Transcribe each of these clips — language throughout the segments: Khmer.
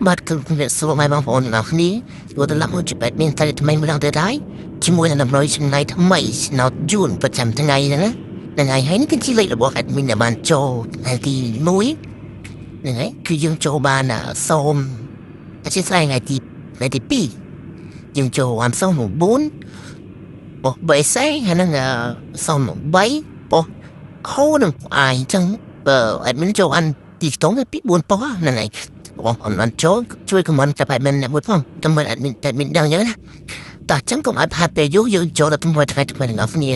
បាទគឺជំរាបសួរម៉ែបងប្អូនទាំងអស់គ្នាព្រោះត្រឡប់មកជាបែបមានតែថ្មីម្ដងទៀតហើយជាមួយនឹងតម្រុយចំណៃថ្មីស្នោតយួនប្រចាំថ្ងៃហ្នឹងណាហ្នឹងហើយហើយនេះគឺជាលេខរបស់ admin ដែលបានចូលថ្ងៃទី1ហ្នឹងហើយគឺយើងចូលបានសូមអធិស្ឋានថ្ងៃទី2យើងចូលបានសូម9បោះបេសេហើយនឹងសូម3បោះខោនឹងអាយអញ្ចឹងបើ admin ចូលអានទីខ្ទង់ទៅ2 4ប៉ុស្ហ្នឹងហើយ បងប្អូនបានចូលជួយ comment ចាប់ admin អ្នកមួយផងដើម្បី admin ដឹងអញ្ចឹងណាតោះអញ្ចឹងកុំឲ្យផាត់ពេលយូរយើងចូលដល់ថ្ងៃថ្ងៃថ្មីទាំងអស់គ្នា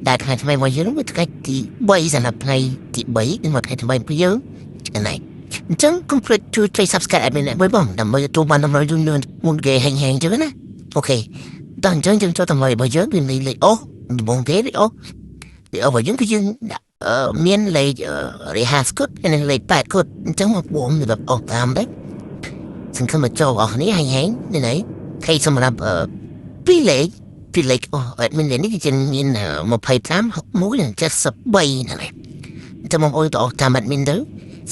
ដែលថ្ងៃថ្មីរបស់យើងគឺថ្ងៃទី3សម្រាប់ថ្ងៃទី3គឺថ្ងៃថ្មីរបស់យើងហ្នឹងហើយអញ្ចឹងកុំភ្លេចជួយជួយ subscribe admin អ្នកមួយផងដើម្បីទទួលបានតម្រុយយូរមុនគេហែងហែងអញ្ចឹងណាOK តោះអញ្ចឹងយើងចូលតម្រុយរបស់យើងគឺលេខអូដំបូងគេលេខអូលេខអូរបស់យើងគឺយើងដាក់អឺមានលេខរហាស្គុតនិងលេខ8គុតអញ្ចឹងមកបងទៅអូតាមដែរសង្ឃឹមមកចូលអស់នេះហែងហែងនេះណៃខៃសម្រាប់អឺពីរលេខពីរលេខអូ admin លេខនេះគឺមាន25 61និង73ហ្នឹងហើយចាំបងប្អូនទៅអស់តាម admin ទៅ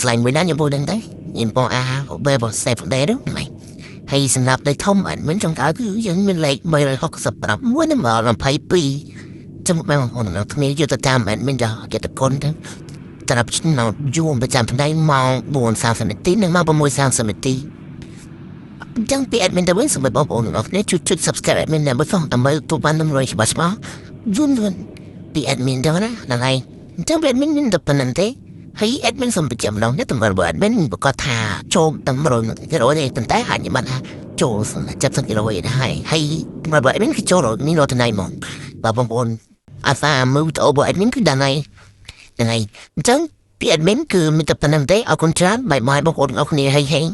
ស្លាញ់មួយណាខ្ញុំពូដឹងដែរខ្ញុំបងអាបេបសេហ្វដែរហ្នឹងហើយសម្រាប់លេខធំ admin ចុងក្រោយគឺយើងមានលេខ366និង22ចាំបងប្អូនទាំងគ្នាយកទៅតាម admin ចគេតកុនទៅត្រាប់ឆ្នាំយូរប្រចាំថ្ងៃម៉ោង4:30នាទីនិងម៉ោង6:30នាទីអញ្ចឹងពី admin ទៅវិញសូមឲ្យបងប្អូនទាំងអស់គ្នាជួយចុច subscribe admin ដើម្បីផងដើម្បីទទួលបានតម្រុយច្បាស់ច្បាស់យូរយូរពី admin ទៅណាហ្នឹងហើយអញ្ចឹងពី admin មានតែប៉ុណ្្នឹងទេហើយ admin សូមបញ្ជាក់ម្ដងនេះតម្រុយរបស់ admin ប្រកាសថាចូលតម្រុយ1%ទេប៉ុន្តែអាចបានថាចូលសម្រាប់70%ដែរហើយតម្រុយរបស់ admin គឺចូលមានរត់ថ្ងៃហ្មងបាទបងប្អូនអាសាមើលវីដេអូរបស់ admin គឺដល់ហើយហ្នឹងហើយអញ្ចឹងពី admin គឺមានតែប៉ុណ្្នឹងទេអរគុណច្រើន bye bye បងប្អូនទាំងអស់គ្នាហេងហេង។